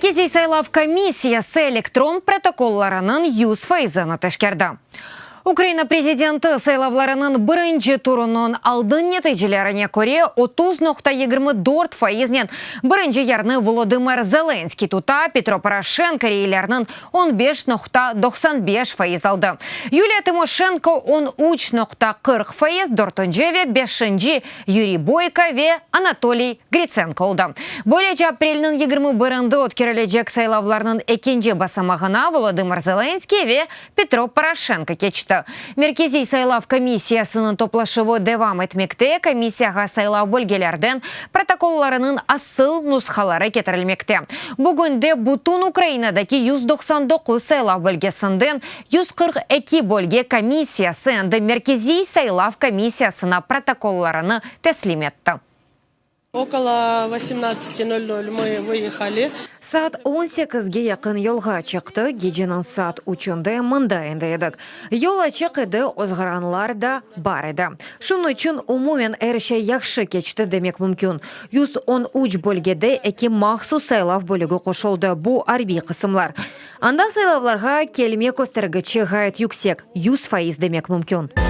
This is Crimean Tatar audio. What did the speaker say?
Merkeziy saylav komissiyası elektron protokollarınıñ 100 faizini teşkerdi. Ukraina prezidenti saylavlarınıñ birinci turunıñ aldın neticelerine köre, 30,24 faiznen birinci yerni Volodımır Zelenskıy tuta, Petro Poroşenko reylerniñ 15,95 faiz aldı. Yuliya Timoşenko 13,40%, dörtünci ve beşinci Yuriy Boyko ve Anatoliy Gritsenko oldı. Böylece, aprelniñ 21-inde ötkerilecek saylavlarnıñ ekinci basamağına Volodımır Zelenskıy ve Petro Poroşenko keçti. Merkeziy saylav komissiyasınıñ toplaşuvı devam etmekte, komissiyağa saylav bölgelerden protokollarınıñ asıl nushaları ketirilmekte. Bugünde bütün Ukrainadaki 199 saylav bölgesinden 142 bölge komissiyası endi Merkeziy saylav komissiyasına protokollarını teslim etti. Okolo vosemnadtsati nol nol mı vıyehali. Saat on sekizge yaqın yolğa çıqtıq, geceniñ saat üçünde mında endi edik. Yol açıq edi, ozğaranlar da bar edi. Şunıñ içün umumen er şey yahşı keçti demek mümkün. 113 bölgede eki mahsus saylav bölügi qoşuldı, bu arbiy qısımlar. Anda saylavlarğa kelme köstergiçi ğayet yüksek, 100% demek mümkün.